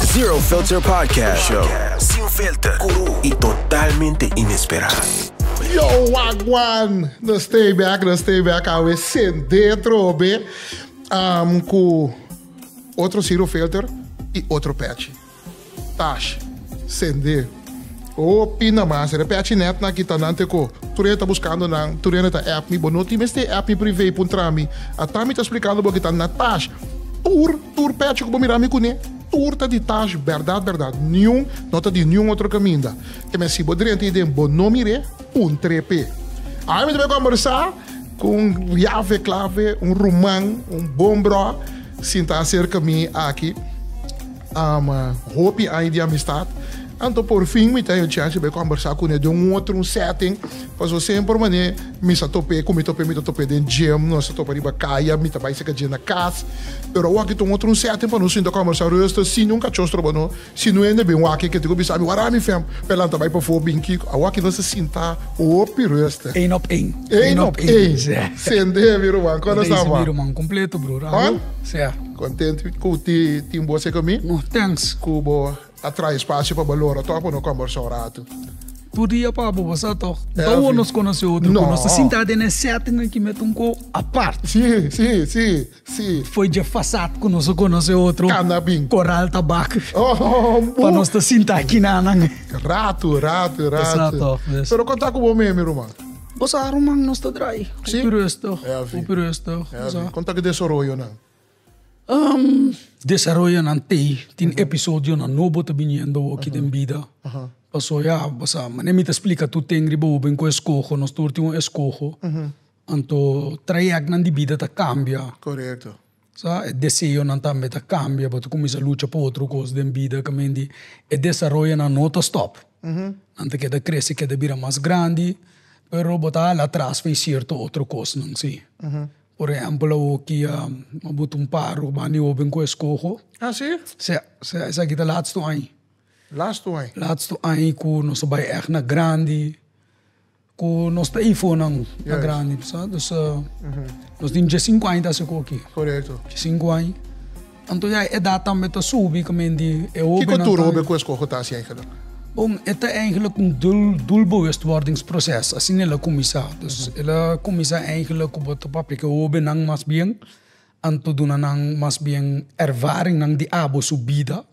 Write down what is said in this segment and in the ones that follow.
Zero Filter Podcast Show. Sin filter, curu y totalmente inespera. Yo, wagwan! Nos stay back, nos stay back awe sende trobe um, ku otro Zero Filter y otro Pechi. Tash, sende. Hopi na mas. Era Pechi net na kita nan te ko. Tur hende ta buscando nan, tur hende ta app mi. Bo no tin mester app mi privé puntra mi. Ata mi ta splicando bo kita na Tash. Tur, tur Pechi ku bo mira mi kuné, tur ta di Tash, berdad, berdad. Niun no ta di niun otro kaminda. Ke men si bo drenta ei den bo no mir'é, puntr'é p'e. Awe mi ta bai kombersá ku un yave klave, un ruman, un bon brò, sinta aserka mi aki. Hopi aña di amistat. Anto por fin mi ta haña chèns di bai kombersá kuné den un otro un setting. Pasobra semper manera mi sa top'é ku mi top'é mi ta top'é den gym, nos ta topa riba kaya, mi ta bai seka dje na kas. Pero awor aki ta un otro un setting pa nos sinta kombersá rustig sin niun kachó stroba nos. Si no hende bin wak ke tin ku bisa mi wara mi fem pa e lanta bai pafó bin kiko. Awor aki nos ta sinta hopi rustig. Eén op één. Eén op één. Sende mi ruman, kon nos ta mi ruman kompleto broer. Hon? Sea. Kontent ku ti tin bo serka mi. No, thanks. Ku bo a traha espasio pa balora tòg pa no kòmbersá un ratu. Tur dia pa bo, bo sa tòg. No ta nos konosé otro ku nos ta sinta den e setting aki met un ko apart. Sí, sí, sí, sí. Foi dje fasat ku nos a konosé otro. Kana bin. Koral tabak. Oh, bu. Pa nos ta sinta aki nanan. Ratu, ratu, ratu. Bo sa tòg, dus. Pero kon ta ku bo mes, mi ruman? Bo sa ruman, nos ta drai. Sí? Hopi rustig, hopi rustig. Kon ta ku desaroyonan? Desaroyonan tei, tin episodionan nobo ta biniendo awoki den bida. Paso ya, bo sa, manera mi ta splika tur ten riba hoben ku eskoho, nos tur tin un eskoho. Anto trayèktnan di bida ta kambia. Korekto. Sa, e deseonan tambe ta kambia, bo ta kuminsá lucha pa otro kos den bida, kaminda di e desaroyonan no ta stòp. Nan ta keda krese, keda bira mas grandi, pero bo ta hala atras pa e sierto otro kosnan, si. Por ehempel awoki a buta un paro banda di hoben ku eskoho. Ah si? Si, si, esaki ta laatste aña. Laatste aña? Laatste aña ku nos a bai ègt na grandi, ku nos ta infonan na grandi, sa. Dus nos tin diesinku aña ta hasi ku aki. Korekto. Diesinku aña. Anto ya e edat tambe ta subi kamen di e hobennan Kiko tur hoben ku eskoho ta hasi eigenlijk? Bon, e ta eigenlijk un doel, doelbewustwordingsproces, asina el a kuminsá. Dus el a kuminsá eigenlijk ku bo ta papia ku e hobennan mas bien, anto duna nan mas bien ervaringnan di abo su bida.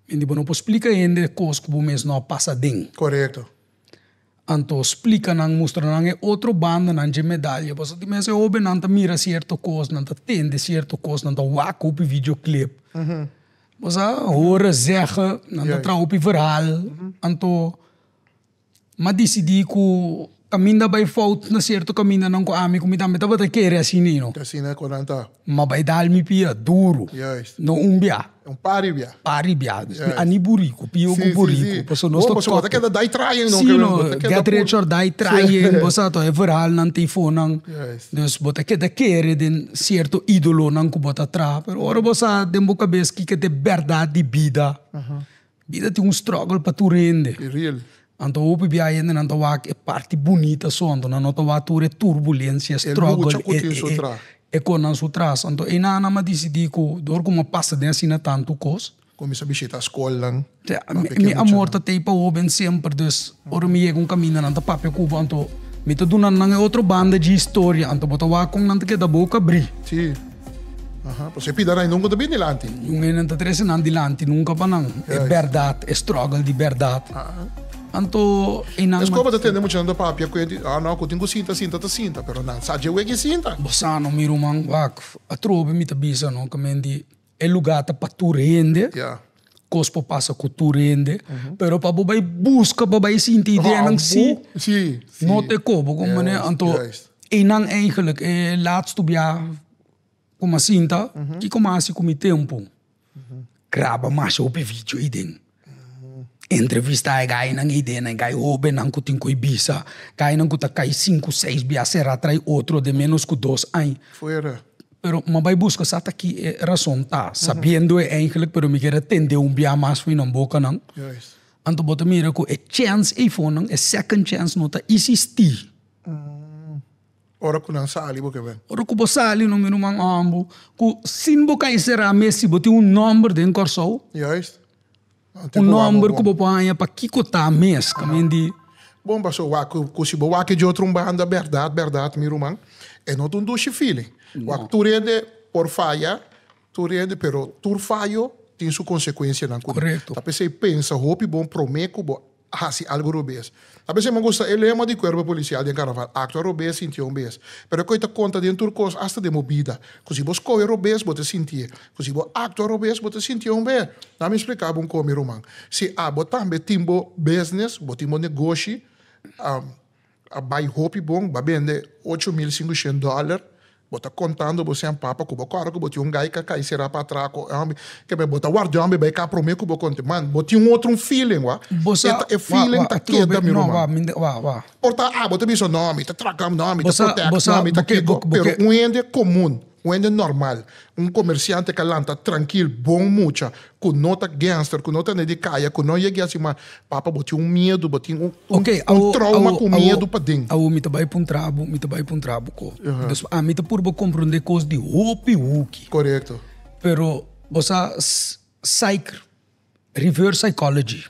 Mende bo no por splika hende kos ku bo mes no a pasa aden. Korekto. Anto splika nan, mustra nan e otro bandanan dje medalha. Pasobra di mes e hobennan ta mira sierto kos, nan ta tende sierto kos, nan ta wak hopi videoclip. Bo sa, horen zeggen, nan ta traha hopi verhaal. Anto m'a disidí ku kaminda bai fout na sierto kamindanan ku ami ku mi tambe tabata kere asina, you know. Asina ku nan ta. M'a bai dal mi pia duru. No un bia. Un par di bia. Par di bia. A ni buriku, pio ku buriku. Pasobra nos ta kòp. Bo ta keda die trying no. Si no, get rich or die trying. Bo sa to e verhaalnan te fonan. Dus bo ta keda kere den sierto idolonan ku bo ta traha. Pero ora bo sa den bo kabes kiko ta e bèrdat di bida. Bida tin un struggle pa tur hende. Real. Anto hopi bia hendenan ta wak e parti bunita so, anto nan no ta wak tur e turbulencia, struggle, E lucha ku tin su tras. E konan su tras. Anto einan nan a disidí ku dor ku mi a pasa den asina tantu kos. Kuminsá bishita skolnan. Mi amor ta tei pa hoben semper, dus ora mi yega un kaminda nan ta papia ku bo, anto mi ta duna nan e otro banda dje historia, anto bo ta wak kon nan ta keda boka abrí. Sí. Aha, pasobra e pida nan nunka ta bin dilanti. Un hende ta trese nan dilanti nunka pa nan e bèrdat, e struggle di bèrdat. Anto e nan. Es koba ta tende muchanan ta papia ku e, ah no, ku tin ku sinta, sinta ta sinta, pero nan sa dje weki sinta. Bo sa no mi ruman, wak, atrobe mi ta bisa no, ke men di e lugá ta pa tur hende, kos por pasa ku tur hende, pero pa bo bai buska, pa bai sinti ideanan si, no ta e kobo, komo manera, anto einan eigenlijk e laatste bia ku mi a sinta, kiko mi a hasi ku mi tempu? Graba masha hopi video ei den, entrevista e gainan ei den, e gai hobennan ku tin ku e bisa, gainan ku ta kai sinku seis bia sera trai otro den menos ku dos aña. Pero mi a bai buska sa ta ki e rason ta, sabiendo e eigenlijk, pero mi kier a tende un bia mas for nan bokanan. Anto bo ta mira ku e chèns eifonan, e second chance no ta isistí. Ora ku nan sali bo ke ben. Ora ku bo sali no mi ruman ambu, ku sin bo kai será mes si bo tin un nòmber den Kòrsou. Juist. Un nòmber ku bo por haña pa kiko ta mes, kamen di. Bon paso wak ku si bo wak e otro un banda bèrdat bèrdat mi ruman e no ta un dushi feeling. Wak tur hende por faya tur hende pero tur fayo tin su konsekuensianan ku ta p'esei pensa hopi bon promé ku bo hasi algu robes. A bes mi gusta e lema di Cuerpo Policial den Carnaval, Actua robes, sintié un bes. Pero e koe ta konta den tur kos, asta den bo bida. Ku si bo skohe robes, bo ta sintié. Ku si bo actua robes, bo ta sintié un bes. Na mi splika bo un koe, mi ruman. Si abo tambe tin bo business, bo tin bo negoshi, a bai hopi bon, bo a bende 8500 dollar, Bo ta kontando bo sean papa ku bo kòrda ku bo tin un gai ka kai será pa atrako e hòmber ke bo ta warda e hòmber bai ka promé ku bo konte man bo tin un otro un feeling wak Bo sa e ta e feeling wa ta atrobe keda mi no ruman wa mi wa wa por ta abo ta bisa no mi ta traka no mi Bo ta sa protect bo sa no mi bo ta ke kiko bo pero ke un hende komun un hende normal un komersiante ka lanta trankil bon mucha ku no ta gangster ku no ta hende di kaya ku no yega hasi mal papa bo tin un miedu bo tin un un Ok, un awo trauma awo ku awo miedu paden. awo mi ta bai puntra bo mi ta bai puntra bo ko. Dus ami ta purba komprondé kos di hopi huki. Korekto. Pero bo sa psych reverse psychology.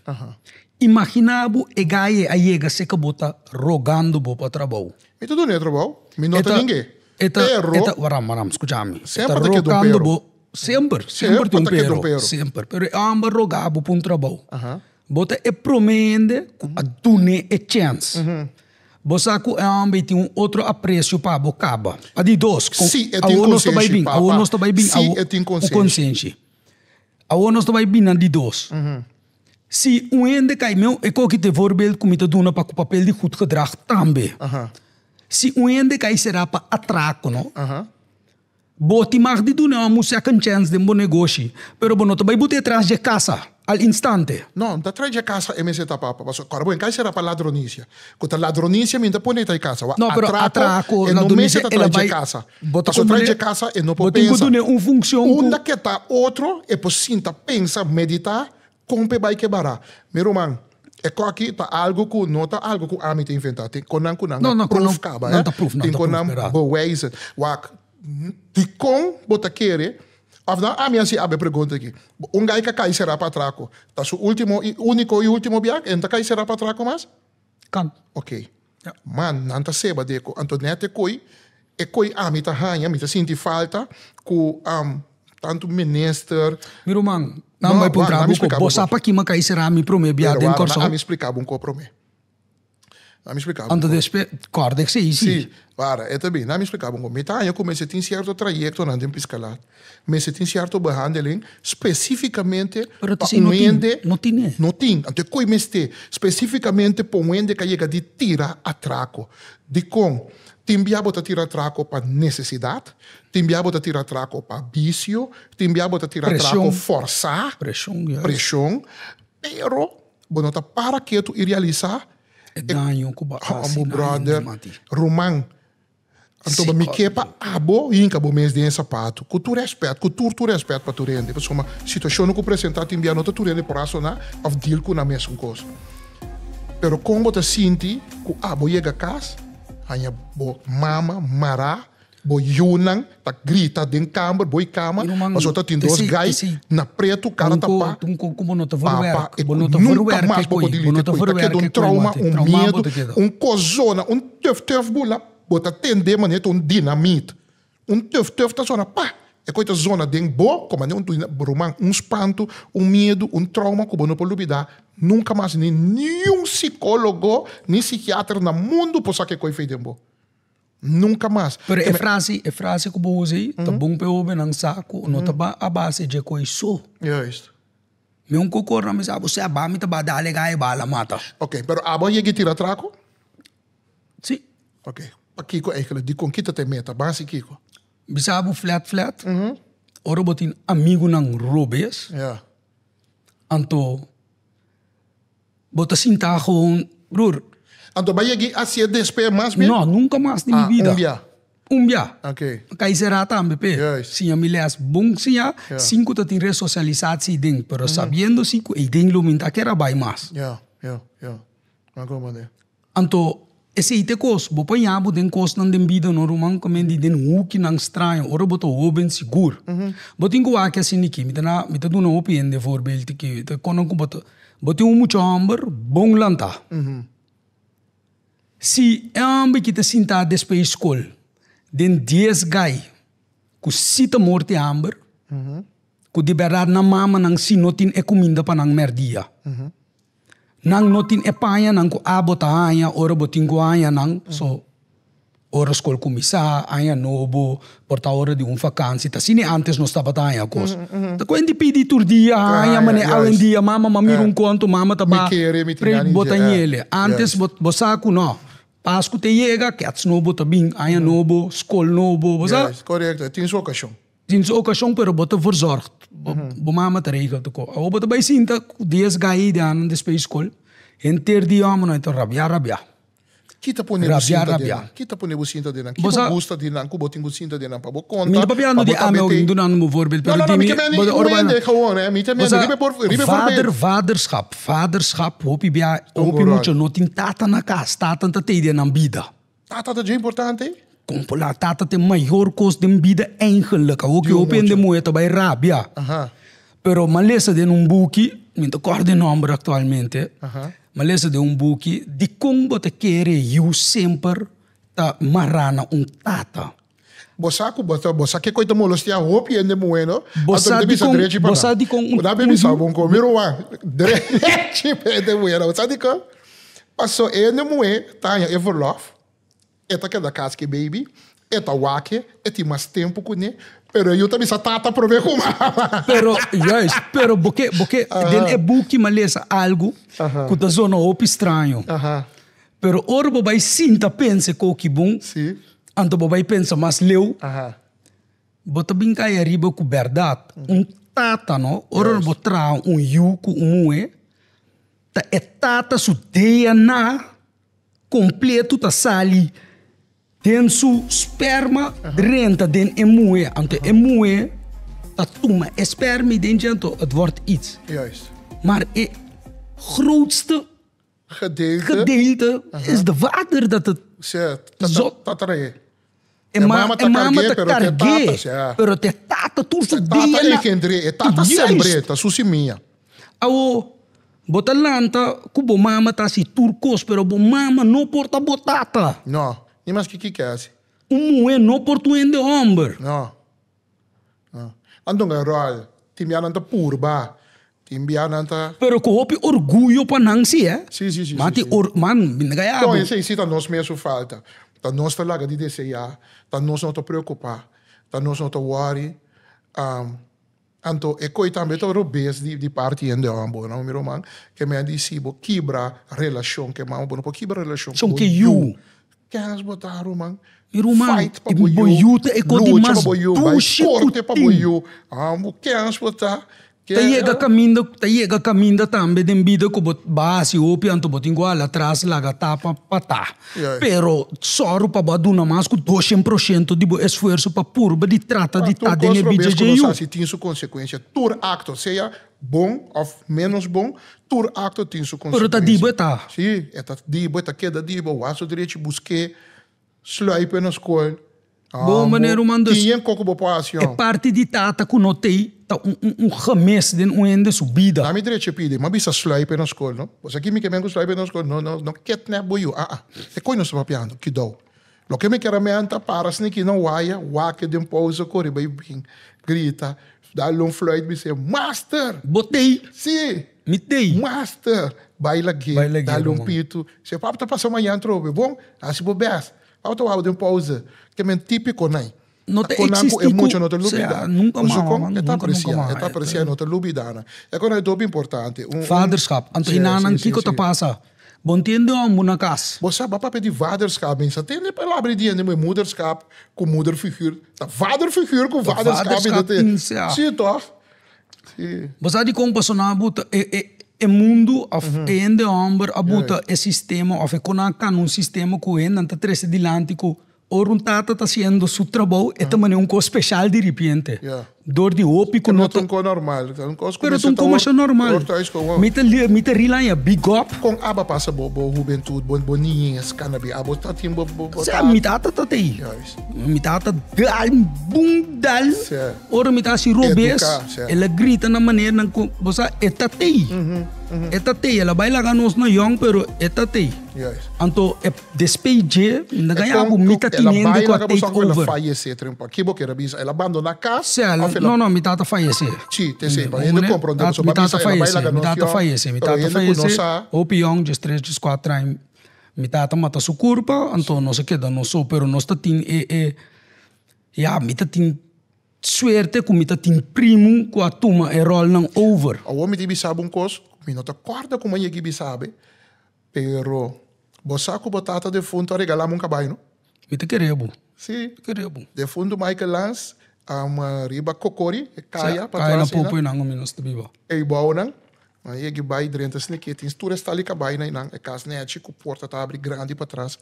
Imaginá bo e gai a yega seka bo ta rogando bo pa trabou. Mi ta duna e trabou, mi no ta ningué. E ta Pero e ta waram waram skucha mi. E ta Semper ta keda un rogando pero. bo semper semper tin un Semper ta keda un pero pero. semper pero e hòmber roga bo pa un trabou. Bo ta e promé hende ku a dun'é e chèns. Bo sa ku e hòmber ei tin un otro apresio pa bo kaba. A di dos, kon Sí, e tin awor nos ta bai konsenshi, bin, awor papa. nos ta bai bin, Sí, awor e tin un konsenshi. konsenshi. Awor nos ta bai bin na di dos. Si un hende kai, mi e koki ta e voorbeeld ku mi ta duna pa ku papel di goed gedrag tambe. Si un hende kai será pa atrako, no? Bo tin mag di duna un second chance den bo negoshi, pero bo no ta bai bute tras dje casa al instante. No, ta tras dje casa e mester ta papa, pasobra ora bo en kai sera pa ladronisia. Ku ta ladronisia mi ta pone ta e casa. No, pero Atraco atraco, e no ladronisia mester ta el a tras dje bai, casa. bo ta Pasobra tras comprende? dje casa e no Bo por tin ku pensa. duna un funcion ku. Unda ke ta otro e por sinta pensa, medita kon p'e bai kebara. Mi ruman, e koki ta algu ku no ta algu ku ami ta inventa. Tin kon nan ku nan No, a no, kon proof nan, kaba, nan eh. ta proof, nan Tin ta kon proof, nan berdad. bewijzen. Wak, Dikon bo ta kere? Of nan ami a hasi abe pregunta aki. Un gai ka kai sera pa atraco. Ta su ultimo i unico i ultimo biak? E no ta kai sera pa atraco mas? Kan. Ok. Man, nan ta seba deko. Anto net e koi, e koi ami ta haña, mi ta sinti falta ku tantu minister. Mi ruman, nan bai puntra bo ku bo sa pa kima kai sera mi prome bia den Kòrsou? Pero wara, nan ami splika bo un kos prome. Laat mi splika bo Anto un kos. despe, kòrda ek sei si. Sí, para, e ta bin. Laat mi splika bo un kos. Mi ta haña ku mester tin sierto trayektonan den Piskalat. Mester tin sierto behandeling spesífikamente Pero pa esei un no tin, hende. no tin e. No tin. Anto e koi mester spesífikamente pa un hende ku a yega di tira atrako. Dikon? Tin bia bo ta tira atrako pa nesesidat, tin bia bo ta tira atrako pa bisio, tin bia bo ta tira atrako Preshon. fòrsá. Preshon, juist. Preshon. Pero Bo no ta para ketu i realisá E daño ku bo a hasi Amo na hende, brother, Mati. ruman. Anto Sí, mi ke pa abo hinka bo mes den e sapatu. Ku tur rèspèt, ku tur tur rèspèt pa tur hende. Pasobra situashonnan ku presentá tin bia no ta tur hende por rasoná òf deal ku nan mesun kos. Pero kon bo ta sinti ku abo yega kas, haña bo mama mará Bo yunan ta grita den kamber, bo i kama, pasobra ta tin dos gai na pretu, kara tapá. Papa, e ku nunka mas bo por dilita e koi. Ta keda un trauma, un miedu, un kos zona, un tuf tuf bula, bo ta tende manera ta un dinamit. Un tuf tuf ta zona pa! E koi ta zona den bo, komo manera un ruman, un spantu, un miedu, un trauma ku bo no por lubida nunka mas. Ni niun sikólogo, ni sikiater na mundu por saka e koi fei den bo. Nunca mas. Pero e frase, e frase ku bo usa ei ta bon pa e hobennan sa ku no ta ba a base dje koi so. Juist. Mi un kokor nan bisa bo sea ba mi ta ba dale gai bala mata. Ok, pero abo a yega i tira traco? Si. Ok, pakiko eigenlijk? Dikon kita ta e meta? Base kiko? Bisa bo flat flat, ora bo tin amigunan robes, anto Bo ta sinta gewoon, broer. Anto ba yegi hacié despe mas bien? No, nunca mas den mi bida. Ah, un bia. Un bia. Ok. Kai será tambe p'e. Juist. Siña mi les bon siña, Ja. sin cu ta tin resocialisatie den, pero sabiendo si cu eyden lo mi ta kera bay mas. Ja, ja, ja. Nan como manera. Anto. Esei ta e kos, bo por yabu den kosnan den bida no ruman ku men di den hukinan straño ora bo ta hoben sigur. Bo tin ku wak asina aki, mi ta na mi ta duna hopi hende voorbeeld aki, ta konan ku bo ta bo tin un mucha hòmber bon lantá. Si e hòmber ki ta sintá despues skol den dies gai ku si ta morti hamber, ku di bèrdat nan mamanan si no tin e kuminda pa nan mèrdia. Nan no tin e pañanan ku abo ta haña ora bo tin ku haña nan. So, ora skol kuminsá, aña nobo, por ta ora di un fakansi. Ta asina antes nos tabata haña kos. Ta ku hende pidi tur dia haña, manera awendia mama m'a mira un konto, mama ta ba pre bo ta ñele. Antes bo sa ku no, Pasku ta yega, kèts nobo ta bin, aña nobo, skol nobo, bo sa? Korekto, e tin su okashon. Tin su okashon pero bo ta verzorgd, bo mama ta regel toko. Awor bo ta bai sinta ku dies gai di anan despues di skol, henter di hòmbernan ta rabia rabia. Ki ta pone bo sinta den nan? Ki ta pone bo sinta den nan? Ki bo gusta di nan ku bo tin ku sinta den nan pa bo konta? Mi ta papiando di ami mi ta dunando bo voorbeeld pero di mi. No no no mi ke meni un hende gewoon hè, mi ta meni riba e voorbeeld. Vaderschap, vaderschap hopi bia hopi mucha no tin tata na kas, tata ta tei den nan bida. Tata ta dje importante. Kon por la tata ta e mayor kos den bida eigenlijk. Awor ki hopi hende muhe ta bai rabia. Pero m'a lesa den un buki, mi no ta kòrda e nòmber aktualmente, m'a lesa den un buki dikon bo ta kere yu semper ta mará na un tata. Bo sa ku bo ta, bo sa ke koi ta molestia hopi hende muhe no? Bo sa dikon, bo sa dikon un. Bo bisa bon kon, mira wak, drechi pa hende muhe no. Bo sa dikon? Paso e hende muhe ta haña e verlof, e ta keda kas ku e baby, e ta wak e, e tin mas tempu kuné, pero e yu ta bisa tata promé ku mama. Pero, juist, pero bo ke, bo ke, den e buki mi a lesa algu ku ta zona hopi straño. Pero ora bo bai sinta pensa e koki bon, anto bo bai pensa mas leu, bo ta bin kai ariba ku bèrdat. Un tata no, ora bo traha un yu ku un muhé, ta e tata su DNA kompleto ta sali den su sperma drenta den e muhé. Anto e muhé ta tuma e sperma i den dje anto het wordt iets. Maar e grootste Gedeelte. Gedeelte is de vader dat het. Sea, ta trae. E mama ta cargué, pero te tata, sea. Pero te tata tur su DNA. E tata engendré, e tata sembré, ta su simia. Awo, bo ta lanta ku bo mama ta hasi tur kos, pero bo mama no por ta bo tata. No, ni maske kiko hasi. Un muhé no por ta un hende hòmber. No. Nan dunga ròl. Tin bia nan ta purba. Tin bia nan ta. Pero ku hopi orguyo pa nan si eh. Si si si. Ma tin or man mi na abo. Esei si ta nos mes su falta. Ta nos ta laga di deseá, ta nos no ta preokupá, ta nos no ta wòri. Anto e koi tambe ta robes di parti hende hòmber no mi ruman. Ke men di si bo kibra relashon ke mama bo no por kibra relashon ku bo yu. Kens bo ta ruman? Mi ruman, Fight pa bo bo yu, yu ta e ko di lucha mas pa bo yu, bai dushi ku korte pa bo tin. yu. Ah, bo kens bo ta? Ta yega kaminda, ta yega kaminda tambe den bida ku bo ba hasi hopi anto bo tin ku hala atras laga tapa pa ta. Juist. Pero sòru pa bo a duna mas ku doshen por shento di bo esfuerso pa purba di trata Pa di tur ta den kos e bida robes ku dje nos yu. hasi tin su konsekuensia. Tur akto, sea bon òf ménos bon, tur akto tin su Pero ta di konsekuensia. bo e ta. Sí, e ta di bo, e ta keda di bo. Wak su drechi busk'é, sluip e na skol. Bon manera ruman dus Tin yen koko bo por hasi e yon. parti di tata ku no t'ei ta un un un gemis den un hende su bida. Na mi drechi pidi, m'a bisa sluip e na skol no. Bo sa ki mi ke men ku sluip e na skol? No no no kidnap bo yu, ah ah. E koe nos ta papiando, kidou. Loke mi kier a menta, para sniki na waya, wak den pauze kore bai bin, grita, dal un fluit bis'é, Master! Bo t'ei? Sí! Mi t'ei. Master! Bai lag'é, Bai lag'é, dal un ruman. pitu. Se papa ta pasa mañan atrobe, bon, hasi bo best. Papa ta wou den pauze. Ke men típiko nai. No ta Konan ku existi e ku, mucha no ta sea, lubida. nunka Pasobra mas, kon man, e ta nunka, nunka apresia, mas. e ta apresia, e no ta lubida nan. E konan e dobi importante. Un, un, Vaderschap. Anto sí, inanan sí, sí, kiko ta sí. pasa? Bo ntende hombu na kas. Bo sa, bo a papia di vaderschap, mi sa tende e palabra di hende, moederschap ku moederfiguur. Ta vaderfiguur ku Ta vaderschap i vaderschap ta tin, sea. Sí, tòg? Sí. Bo sa dikon pasobra nan a buta e, e, e mundu òf e hende hòmber a buta e sistema òf e konan a kana un sistema ku hendenan ta trese dilanti ku ora un tata ta hasiendo su trabou e ta manera un kos speshal diripiente. Dor di hopi ku no ta. Un kos normal. Un kos Pero ta un kos masha normal. Mi ta mi ta rilanja big up. Kon aba pasa bo bo hubentut, bo bo niñez kanabi? Abo ta tin bo bo bo. Sa mi tata ta tei. Mi tata dal bun dal. Ora mi ta hasi robes, el a grita na manernan ku bo sa e ta tei. E ta tei, el a bai laga nos na yòn pero e ta tei. Anto e Despey dje, mi ta gaña bo, mi ta tin hende ku a take over. El a fayesé trempa. Ki bo kier a bisa? El a bandoná kas of el a. No, no, mi tata fayesé. Sí, te esei. Pa hende komprondé pasobra bo a bisa el a bai laga nos yòn, pero hende ku no sa. Hopi yòn, diestres, dieskuater aña, mi tata mata su kurpa, anto nos a keda nos so, pero nos ta tin e, e, ya, mi ta tin suerte ku mi ta tin primu ku a tuma e ròlnan over. Awor mi tin bisa bo un kos, mi no ta kòrda kuma yegi bisa bo, Pero bo sa ku bo tata defuntu a regalá mi un kabai, no? Mi ta kere bo. Sí. Mi ta kere bo. Defuntu Michael Lans, riba Kokori, e kaya pa tras. Kaya na Popo einan omi nos ta biba. Ei bounan, nan yegi bai drenta sniki, tin tur e stal di kabai na einan, e kas nechi ku porta ta abri grandi pa tras.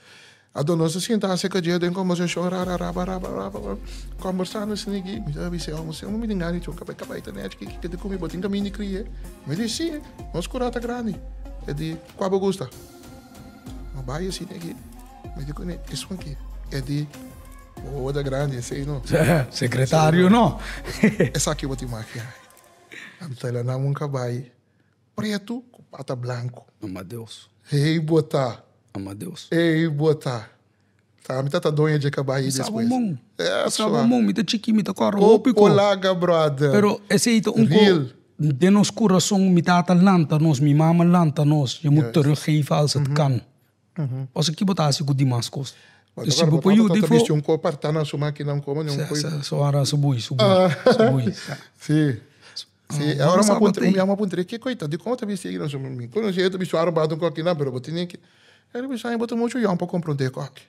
Anto nos ta sinta aserka dje den kombersashon ra ra raba raba raba kombersando sniki, mi ta bisa e hòmber, si mi tin gana di tin un kabai, kabai ta nechi, kiko di kumi bo tin kaminda di kria? Mi di si, nos kura ta grandi. E di, Kua bo gusta? Mi bai asina aki, mi di kuné, esun aki. E di, Bo wowo ta grandi, esei no. Sekretario no. Esaki bo tin magia. Anto el a nan un kabai pretu ku pata blanku. Amadeus. Hey bo ta. Amadeus. Hey bo ta. Ta mi ta ta doño dje kabai Mi sa despues. bo mon. Eso. Mi sa bo mon, mi ta chiki, mi ta kòrda hopi ko. Kolaga brother. Pero esei ta un ko Real. den nos kurason mi tata lanta nos, mi mama lanta nos, je moet teruggeven als het kan. Pasobra ki bo ta hasi ku dimas kos? Bo Si bo por yuda ta i fo. bisti un ko partá na su makina un ko, un ko. So ara su bui, su bui, su bui. Si. Si, e ora mi a puntra, mi a puntra, ke koita, dikon bo ta bisti aki? Mi konosé e ta bisti ora bata un koki nan, pero bo tene ke, e bisa mi bo ta muchu yòn pa komprondé koki.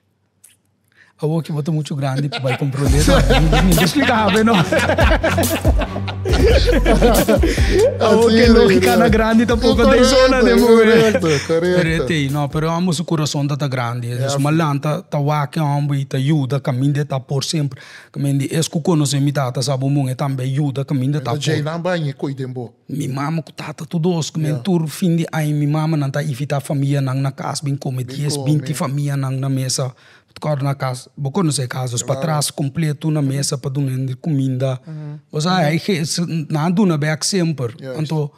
Awor ki bo ta muchu grandi pa bai komprondé tambe, mi ta splika bo no. Awor ke logika na grandi tampoko ta e zona den momento. Korekto, korekto. Pero e tei, no, pero e homber su kurason ta ta grandi, su malanta ta wak e homber i ta yuda kaminda e ta por semper. Kaminda es ku konosé mi tata sa bon bon e tambe a yuda kaminda ta por. Djei nan baña koe den bo. Mi mama ku tata tur dos ku men tur fin di aña mi mama nan ta invitá famianan na kas bin kome dies binti famianan na mesa kòrda na kas bo konosé kas dus patras kompleto na mesa pa duna hende kuminda bo sa nan a duna bèk semper anto.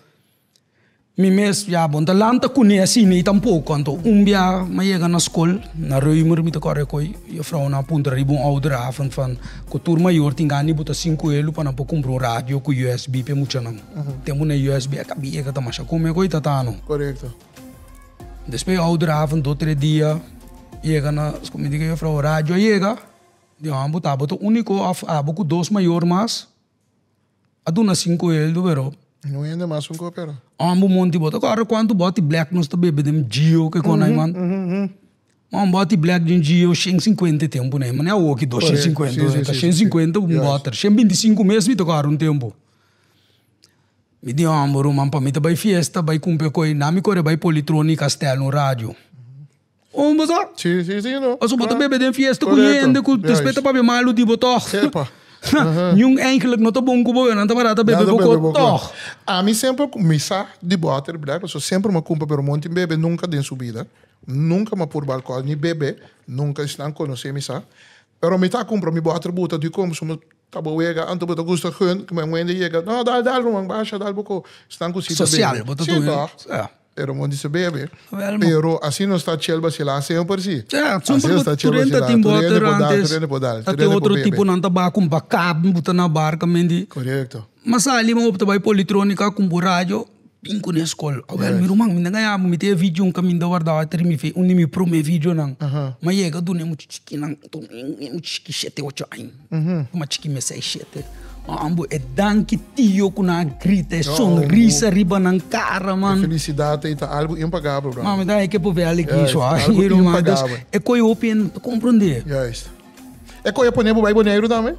Mi mes ya bo no ta lanta kuné asina i tampoko. Anto un bia mi a yega na skol, na Römer mi ta kòrda koe juffrounan a puntra riba un ouderavond van ku tur mayor tin gana di buta sinku elu pa nan por kumpra un radio ku usb pa e muchanan. Tempu na usb a kabi yega ta masha kome koe tatano. Korekto. Despues e ouderavond dos tres dia yega na skol mi di ku juffrou radio a yega, di hòmber bo ta uniko òf abo ku dos mayor mas. A duna sinku eldo pero. No hende mas un ko pero. Ambo monti bo ta kòrda kuantu bòti black nos ta bebe den Gio ke kon ai man. Ma un bòti black den Gio shen sinkuenta e tempu nei man e awoki dos shen sinkuenta ta shen sinkuenta un bòter shen binti sinku mes mi ta kòrda un tempu. Mi di ambo ruman pa mi ta bai fiesta bai kumpra koi na mi kore bai politronika stèl un radio. Un bo sa? Sí, sí, sí, no. Pasobra bo ta bebe den fiesta ku hende ku despues ta papia malu di bo tòg. Epa. Niun eigenlijk no ta bon ku bo, nan ta barata bebe bo ko tòg. Ami semper ku mi sa di bòter black pasobra semper mi a kumpra pero mon tin bebe nunka den su bida. Nunka mi a purba alkohòl ni bebe nunka esnan konosé mi sa. Pero mi ta kumpra mi bòter buta di komo pasobra mi ta bo wega anto bo ta gusta gun ku mi wende yega no dal dal ruman basha dal bo ko esnan ku si ta bebe. Sosial bo ta Sí tòg. Pero mon di se bebe. Pero así nos ta chel bacilá semper sí. Ja, semper bo tur hende ta tin boter antes. Ta tin otro tipo nan ta ba ku bakab buta na barka men di. Korekto. Ma sali mi opta bai politronika ku bo radio bin ku ne skol. Awel mi ruman mi ta gaña bo mi tin e video un kaminda wardá ater mi fe un di mi prome videonan. Ma yega duna e mucha chikinan e mucha chiki shete ocho aña. Kuma chiki mi seis shete. Ambo e danki tio ku nan a grita e sonrisa riba nan kara man. E felisidat ei ta algu impagabel bro. Mami ta ke por vele ki so a hiro man. Dus e koi hopi en ta komprende. Juist. E koi a pone bo bai Boneiru tambe?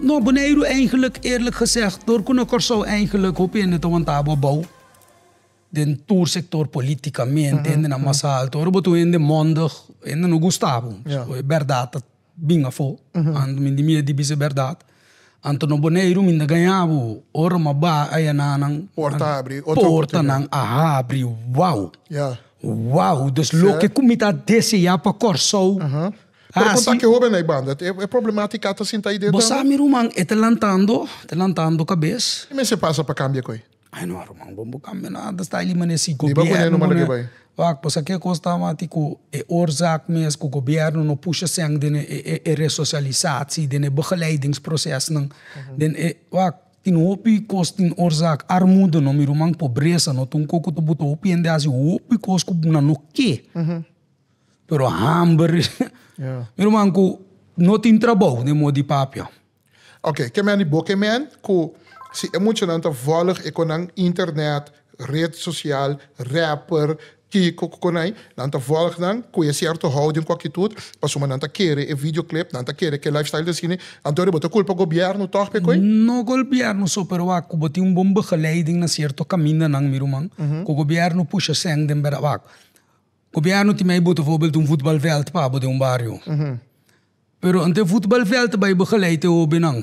No Boneiru eigenlijk eerlijk gezegd door ku na Kòrsou eigenlijk hopi hende ta wanta bo abou. Den tur sector politicamente hende nan mas alto ora bo ta un hende mondig hende no gusta bo. E berdad ta bin afó. Anto mi di miedu di bisa e bèrdat. Anto no Boneiru mi ta gaña bo, ora mi a ba aya nan. Porta a habri, otro Portanan a habri, wow. Ya. Wow, dus loke ku mi ta desea pa Kòrsou Pero hasi. konta ke hóbennan ei banda, e problematika ta sinta ei den Bo tambe? sa mi ruman, e ta lantando, ta lantando kabes. Ki mester pasa pa kambia koe? Ai no ruman, bo no kambia nada, sta ali manera si Di ba kuné gobièrnu no manda ke pone, bai? wak, bo sa ke kos ta mati ku e oorzaak mes ku gobièrnu no pusha sèn den e e resosialisatie, den e begeleidingsprosesnan, den e, wak, tin hopi kos tin oorzaak, armoede no mi ruman, pobresa no ta un kos ku ta buta hopi hende hasi hopi kos ku nan no ke. Pero hamber, mi ruman ku no tin trabou den modo di papia. Ok, ke men di bo ke men ku si e muchanan ta volg e konan internet, red sosial, rapper, kiko ku konai, nan ta volg nan ku e sierto houding ku actitud, pasobra nan ta kere e videoclip, nan ta kere ke lifestyle ta asina, anto bo ta kulpa gobierno tòg p'e koi? No gobierno so, pero wak ku bo tin un bon begeleiding na sierto kamindanan mi ruman, ku gobierno pusha sèn den bèrdat wak. Gobierno tin mei bo bijvoorbeeld un voetbalveld pa bo den un bario. Pero ante voetbalveld ta bai begeleid e hobennan.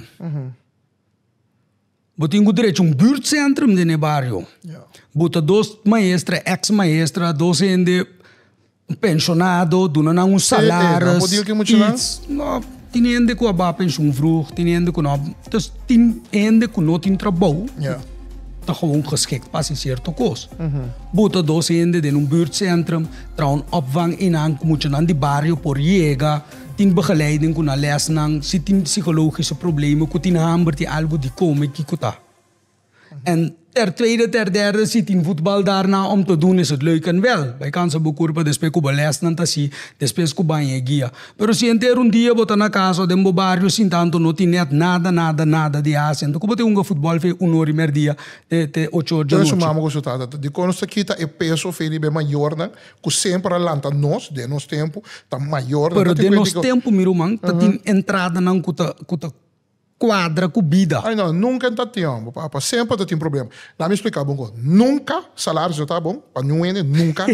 Bo tin ku drecha un buurtcentrum den e bario. Bo ta dos maestra, ex maestra, dos hende pensionado, duna nan un salaris, iets. No, tin hende ku a bai pensioen vroeg, tin hende ku no. Dus tin hende ku no tin trabou. Ta gewoon geschikt pa hasi cierto kos. Bo ta dos hende den un buurtcentrum, traha un opvang einan ku muchanan di bario por yega, tin begeleiding ku nan lesnan, si tin psicologische problemen, ku tin hamber, tin algu di kome, kiko ta. En ter tweede, ter derde, si tin voetbal daarna om te doen is het leuk en wel. Bai kansa bo kurpa despues ku bo lesnan ta hasi, despues ku baña e guia. Pero si henter un dia bo ta na casa o den bo bario sin tanto no tin net nada, nada, nada di haci, anto cu bo ta hunga futbol fe un ora y merdia te te ocho or Entonces su djanochi. mama cu su tata ta dicon nos ta kita e peso fe riba e mayornan cu semper a lanta nos den nos tempo ta mayornan Pero ta tin den cuenta nos cu tempo mi ruman ta tin entradanan cu ta cu ta cuadra cu bida. Ay no, nunca ta tin homber papa, semper ta tin problema. Laat mi explica bo un cosa, nunca salaris no ta bon pa niun hende, nunca,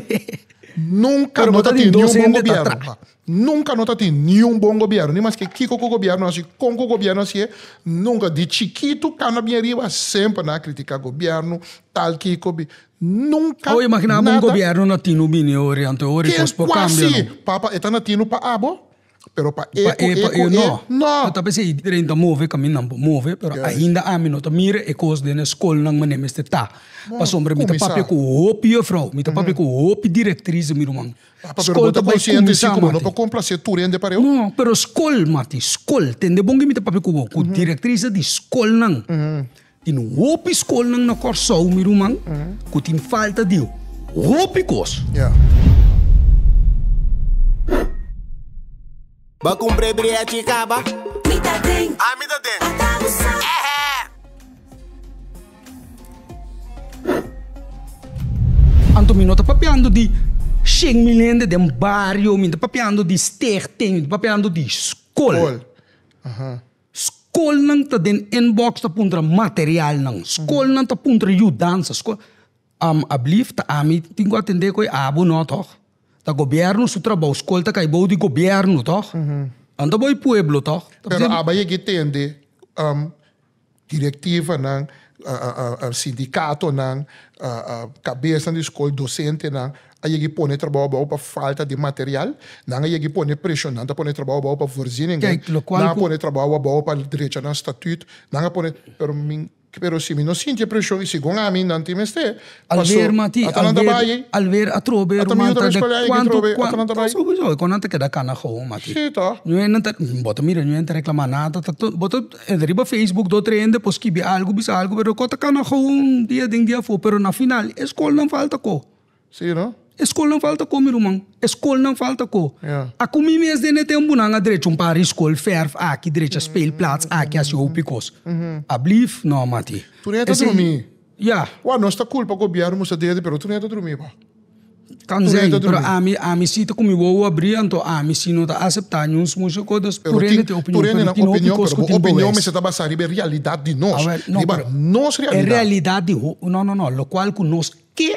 nunca Pero no bo ta ta tin tin niun dos bon hende ta gobierno, tra. nunca no ta tin niun bon gobierno, ni maske kico cu gobierno haci, con cu gobierno haci'e, nunca, di chikito cana bien riba semper nan a critica gobierno, tal kico, bi, nunca Awo imagina bo un nada. gobierno na tinu bini ori, anto ori Ken cos por cambia cuasi, no. papa e ta na tinu pa abo? Pero pa e Pa ku e, e pa ku e e, no. no. Ta p'esei iedereen ta move kaminda por move, pero Juist. ainda ami no ta mira e kos den e skolnan manera mester ta. Bon, Pasobra mi ta kuminsá. papia ku hopi juffrouw, mi ta papia ku hopi direktrise, mi ruman. Ah, pero Skol bo ta ta bai konsiente si kuminsá, ku bo no mati. por komplasé tur hende pareu? No, pero skol, mati, skol. Tende bon ke mi ta papia ku bo, ku direktrise di skolnan. Tin hopi skolnan na Kòrsou, mi ruman, ku tin falta di hopi kos. Ja. Bo kumpr'e brechi kaba? Mi ta den. Ami ta den. Ata bo sa. Anto mi no ta papiando di shen mil hende den bario, mi ta papiando di stichting, mi ta papiando di skol. Skol. Skolnan ta den inbox ta puntra materialnan, skolnan ta puntra yudansa, skol Ablief ta ami tin ku atendé ku e abo no tòg? Ta gobièrnu su trabou, skol ta kai bou di gobièrnu tòg? Nan ta bou e pueblo tòg? Pero aba yega tende Direktivanan, sindikatonan, kabesnan di skol, dosentenan a yega i pone trabou abou pa falta di material, nan a yega i pone preshon, nan ta pone trabou abou pa voorzieningen, nan a pone trabou abou pa drecha nan statuut, nan a pone, pero mi, pero si mi no sinti e preshon i segun ami nan tin mester, paso Alweer Mati, ata nan ta alweer, bai, alweer atrobe ata mi ruman yuda ta mi de skol ai kuantu, atrobe, ata nan ta kuantu, bai. sowieso, kon nan ta keda kana gewoon Mati. Si toch. Nu nan ta, bo ta mira, nu nan ta reclama nada, ta tur, bo ta riba Facebook do otro hende por skibi algu, bisa algu, pero kon ta kana gewoon dia den dia afo, pero na final e skolnan falta ko. Si no? E skolnan falta ko mi ruman, e skolnan falta ko. Ja. A ku mi mes den e tempunan a drecha un par di skol, verf aki, drecha speelplaats aki, hasi hopi kos. Ablief? No Mati. Tur hende ta Esei, drumi. ja. Wak, nos ta kulpa gobièrnu musta dede, pero tur hende ta drumi pa. Kan Tur zijn, hende ta pero drumi. ami, ami si ta ku mi wowo abrí, anto ami si no ta aseptá niun smusha kos, dus Pero tur hende tin, tin opinion, tur hende pero nan tin hopi opinion, kos pero ku bo tin opinion bewijs. mester ta basá riba e realidat di nos, Awel, no, riba pero nos e realidat. realidat di ho, no, no, no, lokual ku nos ke.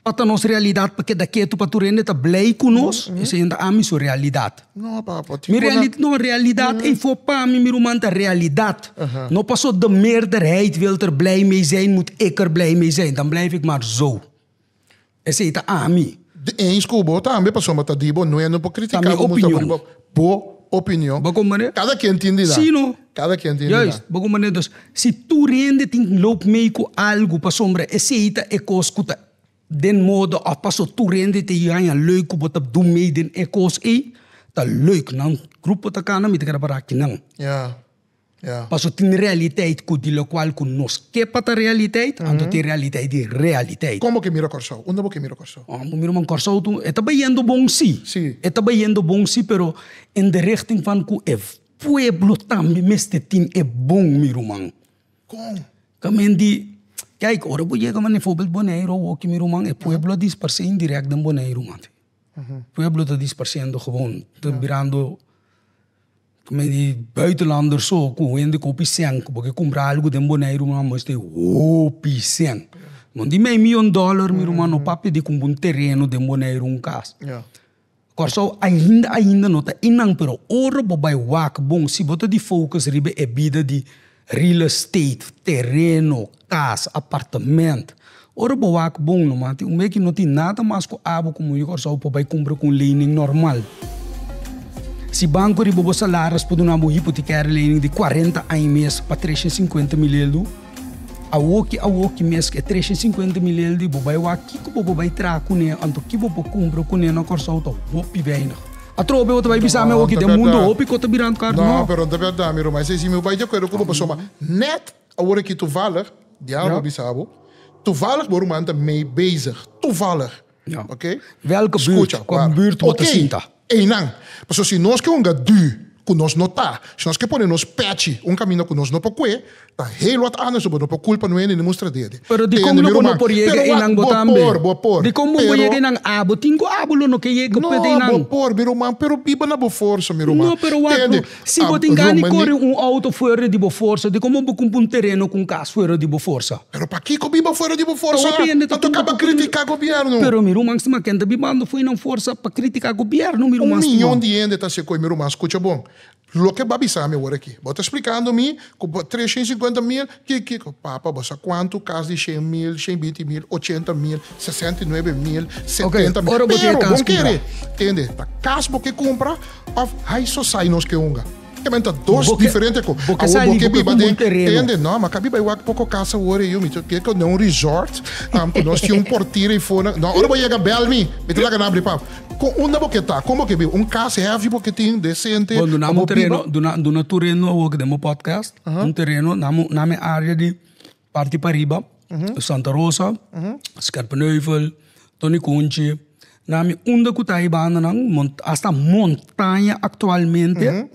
Pa ta nos realidat pa keda ketu pa tur hende ta blij ku nos, esei ta ami su realidat. No, papa, tin Mi ku na. reali, no, realidat ei for pa mi, mi ruman, ta realidat. No paso de meerderheid wil er blij mee zijn, moet ik er blij mee zijn. Dan blijf ik maar zo. Esei ta ami. De eens ku bo tambe, pasobra ta di bo, no hende por Ta kritiká mi bo, mustra opinion. bo bo opinion. Bo komprende? Kada ken tin di nan. Sí, no? Kada ken tin di nan. Juist, bo komprende? Dus, si tur hende tin loop mee ku algu pasobra esei ta e kos ku ta den moda òf paso tur hende ta haña leuk ku bo ta dun mee den e kos ei, ta leuk. Nan grupo ta kana, mi ta keda para akinan. Ja, ja. Paso tin realiteit ku di lokual ku nos ke pa ta realiteit, anto tin realiteit di realiteit. Kon bo ke mira Kòrsou? Unda bo ke mira Kòrsou? Bo mira man Kòrsou tu, e ta bayendo bon si. Si. E ta bayendo bon si, pero in de richting van ku e pueblo tambe mester tin e bon, mi ruman. Kon? Kamen di, kijk, ora bo yega man bijvoorbeeld Boneiru awoki, mi ruman, e pueblo a disparsé indirèkt den Boneiru, man. Pueblo ta disparsiendo gewoon, ta birando Come di buitenlander so ku hende ku hopi sèn ku bo ke kumpra algu den Boneiru mi ruman mester hopi sèn. No di mei miyon dòler mi ruman no papia di kumpra un tereno den Boneiru un kas. Kòrsou ainda ainda no ta einan pero ora bo bai wak bon si bo ta di focus riba e bida di real estate, tereno, kas, apartement ora bo wak bon no mati un beki no tin nada mas ku abo komo yu Kòrsou por bai kumpra ku un lening normal. Si banko riba bo salaris por duna bo un hipotecaire lening di 40 aña mes pa 350 mil eldu, awoki awoki mes ku e 350 mil eldu bo bai wak kiko bo por bai traha kuné anto ki bo por kumpra kuné na Kòrsou ta hopi weinig. Atrobe bo ta bai bisa mi awoki den mundu hopi kos ta birando karu No, no. pero no ta bèrdat mi ruman. Esei si mi bai di akuerdo ku bo pasobra nèt awor aki toevallig, diabel bo bisa bo, toevallig bo ruman ta mee bezig, toevallig. Ja. Oké? Welke buurt? Skucha, Kwa wara. buurt bo ta Oké, sinta? einan. Pasobra si nos ke hunga du ku nos no ta, si nos ke pone nos pechi un kaminda ku nos no por kue, ta heel wat anders, bo no por kulpa no hende ni mustra dede. Pero dikon Tende, lo mi bo no ruman. por yega Pero wak, einan bo bo tambe? por, bo por. Dikon bo por Pero yega einan? Abo tin ku abo lo no ke yega No, p'e einan. bo por, mi ruman, pero biba na bo forsa, mi ruman. No, pero wak, Tende, si bo am, tin gana di ruman kore ni un outo fuera di bo forsa, dikon bo por kumpra un tereno ku un kas fuera di bo forsa? Pero pakiko biba fuera di bo forsa? Hopi hende ta Anto kumpra kaba ku kumpra. kritika gobièrnu. Pero mi ruman stima ken ta bibando fo'i nan forsa pa kritika gobièrnu, mi Un ruman stima. miyon di hende ta sekoi, mi ruman, skucha bon. Loke bo a bisa mi awor aki, bo ta splikando mi ku bo 350 mil, ki kiko? Papa, bo sa kuantu kas di shen mil, shen binti mil, ochenta mil, 69 mil, 70 mil. Ora bo tin e Pero, kas bon kere, kumpra. tende, ta kas bo ke kumpra òf hai sosai nos ke hunga? Ke men ta dos Bo ke, diferente ko. bo ke Awor bo sali, ke bo ke biba kumpra den, un tereno. tende, no, ma ka biba i wak poko kas awor ei, mi ta ke ku den un resort, ku nos tin un portir ei for, no, ora bo yega bèl mi, mi ta laga nan abri pa bo. Kon unda bo ke ta? Kon bo ke biba? Un kas heavy bo ke tin, desente, Bon, pa duna mi bo un tereno, biba? duna, duna tereno awor den bo podcast, un tereno, na mi, na mi area di parti pariba, Santa Rosa, Scherpenheuvel, Tony Conchi, na mi unda ku ta e bandanan, mont, hasta montaña aktualmente,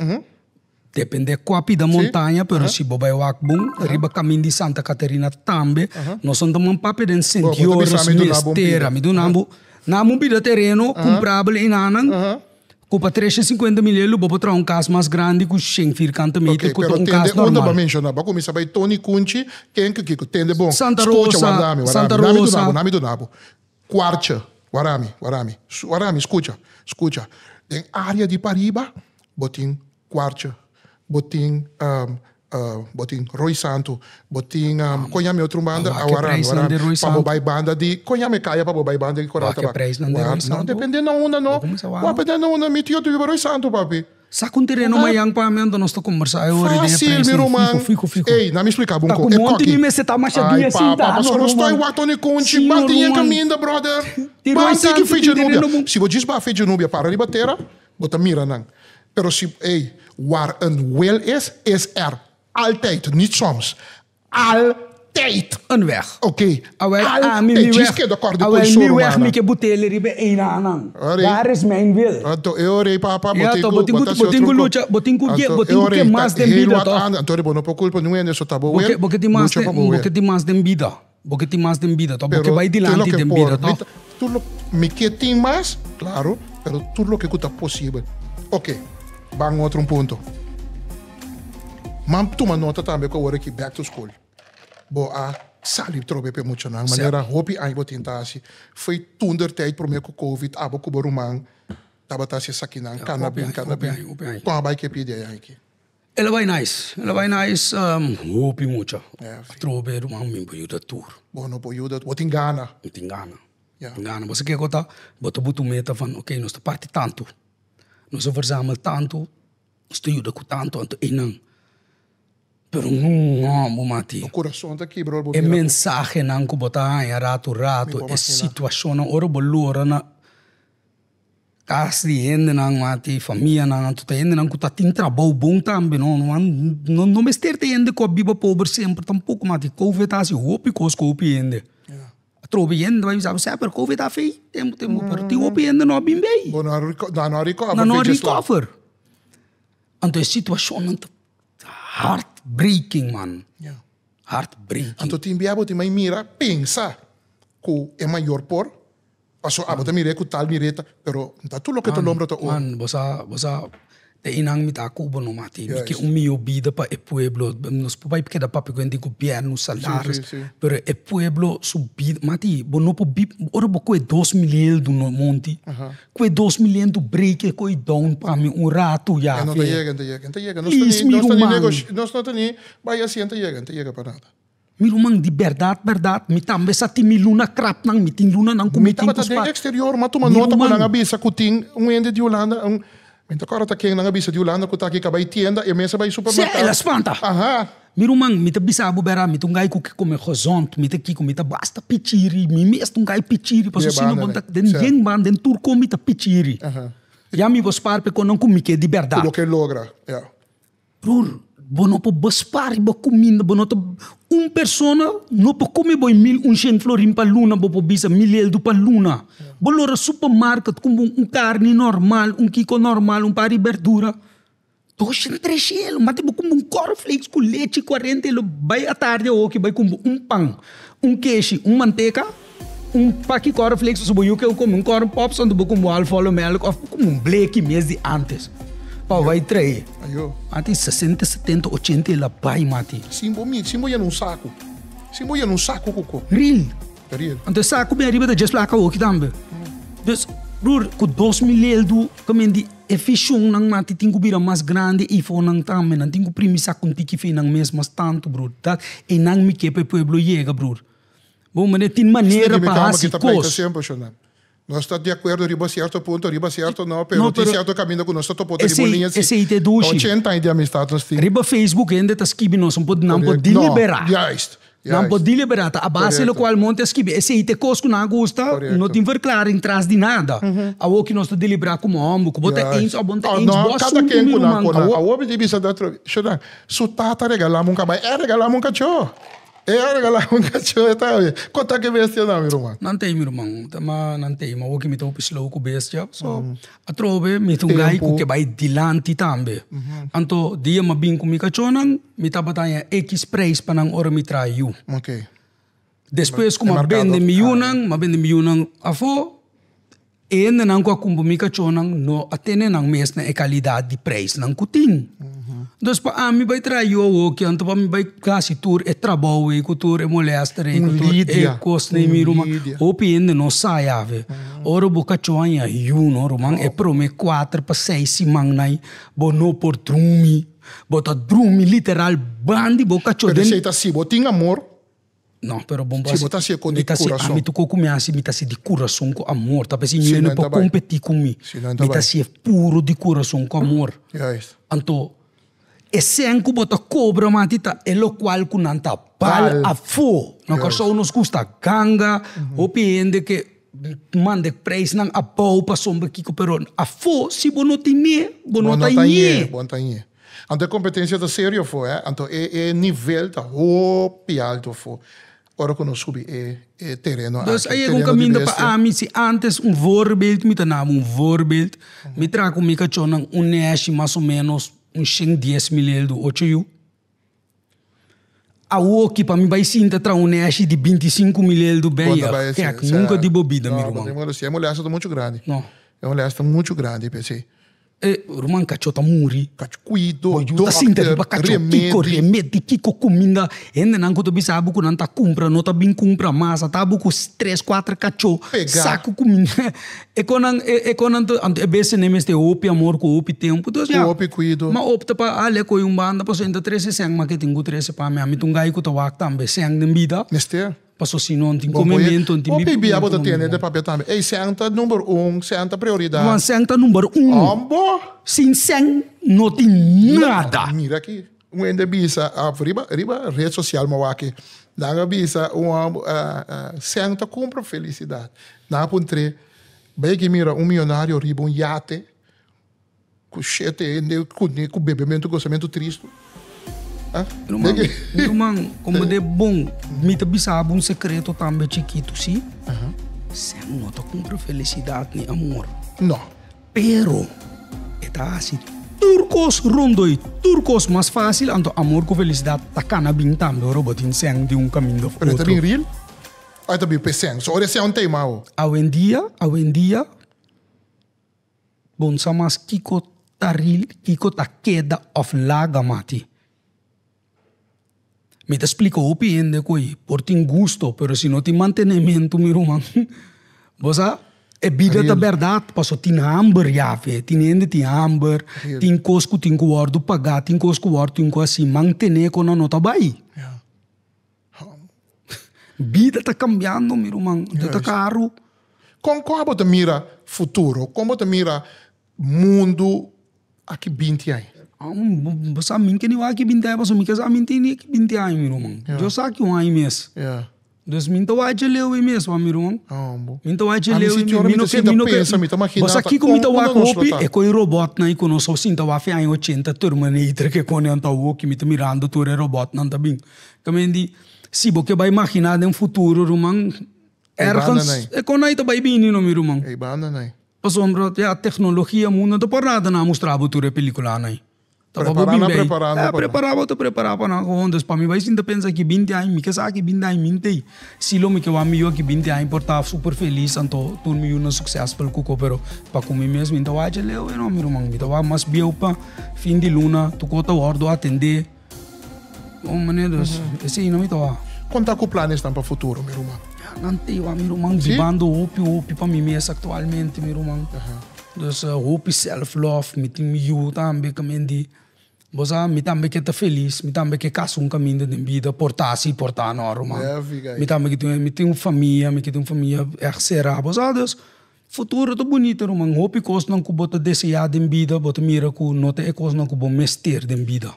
depende kua pida montaña, pero si bo bai wak bon, riba kamin di Santa Catarina tambe, nos no ta man papia den Sint Bo, bo ta Joris bisa mi duna mes bo un tera, pida. mi duna bo, na bo un pida tereno kumprabel einan, Ku pa 350 mil elu bo por traha un kas mas grandi ku shen firkante meter Ok, ku ta pero un tende kas unda bo a normal. menshoná. Bo a kuminsá bai Tony Kunchi, ken ku kiko. Tende bon. Santa Skucha, Rosa, warda mi, warda Santa mi. Nami Rosa. duna bo, nami duna bo. Kwartje, warda mi, warda mi. Warda mi, skucha, skucha. Den área di pariba bo tin Kwartje, bo tin Bo tin Rooi Santu, bo tin kon yama e otro banda? Wak e Awaran, prijsnan Awaran. di Rooi Pa bo Santu. bai banda di, kon yama e kaya pa bo bai banda di Koral Wak e Tabak? prijsnan di Rooi Wak, no, Santu. depende na unda no. Bo kuminsá wak Wak no. depende na unda. Mi tio ta biba Rooi Santu, papi. Saka un tereno mayan pa mi anto nos ta kombersá e ora di e Fácil, mi prijsnan. ruman. Fijo, fijo, fijo. Ey, na mi splika bo un Ta ko. ku E monti koki. mi mester ta masha Ai, dia papa, sinta, no, pasobra nos ta ruman. wak Tony Conchi. Sí, no, Ban tin e ruman. kaminda, brother. Di Rooi Ban tin ki Santu tin Fecha Nubia. tereno bon. Si bo djis baha Fecha Nubia para riba tera, bo ta mira nan. Pero si, ey, waar een wil is, is er altijd, niet soms, altijd. Een weg. Oké, Awel, ami mi altijd. weg, Djis keda kòrda awel koi mi soro weg mi manan. ke butele riba e einanan. Ori. Daar is mijn wil. Anto e ora ei papa, bo Ja tin toch, ku, bo tin bo ku, ta bo hasi tin ku otro ko. lucha, bo tin ku Anto bo e tin ku ora ke ei ta mas den heel bida wat toch. ander. Anto bo no por kulpa niun hende, so ta bo Bo ke, wil, bo ke tin mas lucha pa den, bo bo wil. ke tin mas den bida. Bo ke tin mas den bida toch, bo ke Pero bai tur dilanti loke den por, bida mi toch. ta, tur lo, mi ke tin mas, claro, pero tur loke ku ta posibel. Oké, ban otro un punto. Man tuma nota tambe ku awor aki back to school. Bo a. Sali trobe p'e muchanan. Manera hopi aña bo tin ta hasi. Foi toentertijd prome ku covid abo ku bo ruman tabata hasi esakinan. Kana bin, kana bin. Kon a bai ku e pidi e aña aki? El a bai nice. El a bai nice. Hopi mucha. Atrobe ruman mi por yuda tur. Bo no por yuda. Bo tin gana. Mi tin gana. Tin gana. Bo sa kiko ta? Bo ta buta un meta van oke nos ta parti tantu. Nos a verzamel tantu. Nos ta yuda ku tantu anto einan. Pero no bo mati. Bo kurason ta kibra ora bo mira. E mensahenan ku bo ta haña ratu ratu, e situashonnan ora bo lora na kas di hendenan mati, famianan, anto ta hendenan ku ta tin trabou bon tambe no, no mester ta hende ku a biba pober semper tampoko mati, covid a hasi hopi kos ku hopi hende. Atrobe hende ta bai bisa bo sè pero covid a fei tempu tempu pero tin hopi hende no a bin bei. Bo no a recover. Nan no a recover. Anto e situashonnan ta heartbreaking man. Heartbreaking. Anto tin bia bo tin mai mira pensa ku e mayor por paso abo ta mir'é ku tal mir'é ta pero no ta tur loke ta lombra ta oro. Man bo sa bo sa te einan mi ta ku bo no mati mi ke un mihó bida pa e pueblo nos por bai keda papia ku hende di gobièrnu salaris pero e pueblo su bida mati bo no por biba ora bo kohe 2000 eldu no monti Ku e 2000 tu break e koe down pa mi un ratu ya E no ta yega, e ta yega, e ta yega. Please mi ruman. Nos no ta ni bai asi, e ta yega, e ta yega pa nada. Mi ruman di berdad berdad mi tambe sa tin mi luna krapnan, mi tin lunanan ku mi tin ku spar. Mi tabata den exterior, m'a tuma nota ku nan a bisa ku tin un hende di Hulanda, un, mi ta kòrda ta ken nan a bisa di Hulanda ku ta aki ka bai tienda, e mes a bai supermerkado. Si, el a spanta. Aha. Mi ruman, mi ta bisa bo bera, mi ta un gai ku ke kome gezond, mi ta kiko, mi ta basta pichiri, mi mes ta un gai pichiri, pasobra si no bo ta den yen ban, den tur kon mi ta pichiri. Ya mi bo spar p'e konan ku mi ke di bèrdat. Ku bo ke logra, ya. Broer, bo no por bespaar riba kuminda, bo no ta, un persona no por kome bo e mil un shen florin pa luna, bo por bisa mil eldu pa luna. Bo lora supermarket kumpa un karni normal, un kiko normal, un par di berdura. Dos tres elo, mati bo kumba un cornflakes ku lechi kuarenta elo, bai atardi awoki bai kumba un pan, un keshi, un manteka, un paki cornflakes pasobra bo yu ke kome un corn pops anto bo kumba un half volle melk of bo kumba un bleki mes di antes pa bo bai trae. Mati sesenta, setenta, ochenta elo a bai mati. Sin bo mira, sin bo yena un saku, sin bo yena un saku ku ko. Real. Anto e saku bin ariba ta djes plaka awoki tambe. Dus broer ku 2000 eldu kaminda di. E visionnan mati tin ku bira mas grandi i for nan tambe nan tin ku primisa ku tiki fe nan mes mas tantu bror dat e nan mi ke pa e pueblo yega bror bo mane tin manera pa hasi kos. Nos ta di akuerdo riba sierto punto riba sierto no pero tin sierto kaminda ku nos ta topa otro riba un liña si esei ta e dushi 80 aña di amistad nos tin riba Facebook hende ta skibi nos nan por deliberá. Juist. Nan por deliberá ta a base lokual Monte a skibi. Esei ta e kos ku nan a gusta, no tin verklaring tras di nada. Awor ki nos ta deliberá komo hòmber, ku bo ta eens òf bo no ta eens, bo asuntu mi ruman. Awor mi tin bisa dat otro, Shonan, su tata regalá mi un kabai, e regalá mi un kachó. E a regalá mi un kachó, e ta oye. Kon ta ku e bestianan, mi ruman? Nan ta ei, mi ruman. Ta ma nan ta ei. Ma awor ki mi ta hopi slow ku bestia. So, atrobe mi ta un gai ku ke bai dilanti tambe. Anto dia mi a bin ku mi kachónan. Mi tabata haña ekis prijs pa nan ora mi traha yu. Despues ku mi a bende mi yunan, mi a bende mi yunan afó, e hendenan ku a kumpra mi kachónan no a tene nan mes na e kalidat di prijsnan ku tin. Dus pa ami bai traha yu awoki, anto pa mi bai hasi tur e trabou ei ku tur e molèster ei ku tur e kosnan ei mi ruman, hopi hende no sa yawe. Ora bo kachó haña yu no ruman, e promé kuater pa seis siman nan bo no por drumi. Bo ta drumi literal bandi bo kacho den. Pero esei ta si bo tin amor. No, pero bon Si bo ta hasié kon di kurason. Ami tuko ku mi hasi, mi ta hasi di kurason ku amor. Ta p'esei mi no por kompetí ku mi. Mi ta hasié puro di kurason ku amor. Anto e sèn ku bo ta kobra mati ta e lokual ku nan ta bal afó. Na Kòrsou nos gusta ganga, hopi hende ke Manda e prijsnan abou pasobra kiko pero afó si bo no tine bo no ta ñe. Bo no ta ñe. Anto e competencia ta serio afó eh. Anto e e nivel ta hopi alto afó ora ku nos subi e e tereno aki. Dus a yega un kaminda pa ami si antes un voorbeeld mi ta naba un voorbeeld mi traha ku mi kachónan un nèshi mas o menos un shen dies mil eldu ocho yu. Awoki pa mi bai sinta traha un neshi di 25 mil eldo Bo ta beia. bai Kek, así, nunca sa. di bo bida, mi No, ruman. e molestia ta mucho grandi. No. E molestia ta mucho grandi p'esei. E ruman kachó ta muri. Kachó kuido, Bo yu ta sinta dòkter, riba kachó, kiko remedi. remedi, kiko kuminda. Hendenan ku ta bisa bo ku nan ta kumpra no ta bin kumpra mas. A ta bo ku tres kuater kachó, Pegá. saku kuminda. E konan e konan ta anto e bestianan mester hopi amor ku hopi tempu. Dus Ku ya, hopi kuido. m'a opta pa ale kohe un banda pasobra e ta trese sèn ma ke tin ku trese pa mi. Ami ta un gai ku ta wak tambe sèn den bida. Mester. Paso si no tin Bon boye, comemento, tin hopi bia bo ta bibimento, tende de papia tambe. Ey, sèn ta number un, sèn ta prioridat. Juan, sèn ta number un. Ambo! Sin sèn no tin nada. Mira aki, un hende bisa, riba, riba red social mi wak aki, nan a bisa un hòmber, sèn ta kumpra felisidat. Nan a puntr'é, bai aki mira un miyonario riba un yate Ku shete hende ku ku bebementu gosamentu tristu. Ah, Ruman, ruman, como de bon, mi ta bisa bo un secreto tambe chikitu, si? Sèn no ta cumpra felicidad ni amor. No. Pero e ta haci tur cos rondoi, tur cos mas facil, anto amor cu felicidad ta cana bin tambe ora bo tin sèn di un caminda of Pero e ta otro. bin real? Of e ta bin p'e sèn? So ora e sèn un tema awo. Awendia, awendia. Bon sa mas kiko ta ril, kiko ta keda of laga mati. Mi ta splika hopi hende ku ei por tin gusto, pero si no tin mantenementu mi ruman, bo sa e bida ta bèrdat paso tin hamber yafe, tin hende tin hamber, tin kos ku tin ku wòrdu pagá, tin kos ku wòrdu tin ku hasi, mantené ku nan no ta bai. Bida ta cambiando mi ruman, ta ta caro. Con con abo ta mira futuro? Con bo ta mira mundo aki binti aña? Bo sa mi ke ni wak aki binti aña pasobra mi ke sa mi tin aki binti aña mi ruman. Yo sa aki un aña mes. Dus mi ta wak dje leu ei mes mi ruman. Mi ta wak dje leu ei mes. Mi no ke mi no ke. Bo sa kiko mi ta wak hopi? E koe robotnan ei ku nos a sinta wak fi aña ochenta Terminator ke kone nan ta woki mi ta mirando tur e robotnan ta bin. Kamen di, si bo ke bai maginá den futuro, ruman, ergens e kon ai ta bai bini no, mi ruman. Ei banda nai. Pasobra, ya, teknologia mundo no ta por nada nan a mustra bo tur e pelikulanan ei. Ta pa bo bin bei. Prepará nan, prepará bo ta prepará pa nan. Gewoon, dus pa mi bai sinta pensa aki binti aña, mi ke sa aki binti aña mi t'ei. Si lo mi ke wak mihó aki binti aña por ta super felis, anto tur mi yunan successful ku ko, pero pa ku mi mes mi ta wak dje leu ei no, mi ruman. Mi ta wak mas bieu pa fin di luna, tur ko ta wòrdu atendé. Un manera dus, esei no mi ta wak. Kon ta ku planes nan pa futuro, mi ruman? Ya, nan te wak, mi ruman. Bibando hopi, hopi pa mi mes aktualmente, mi ruman. Dus hopi self love, mi tin mi yu tambe ku mi di, bo sa, mi tambe ke ta felis, mi tambe ke kasa un kaminda den bida, por ta si, por ta no, ruman. Mi tambe ke tin, mi tin un famia, mi ke tin un famia ègt será, bo sa, dus futuro ta bunito, ruman. Hopi kosnan ku bo ta deseá den bida, bo ta mira ku no ta e kosnan ku bo mester den bida.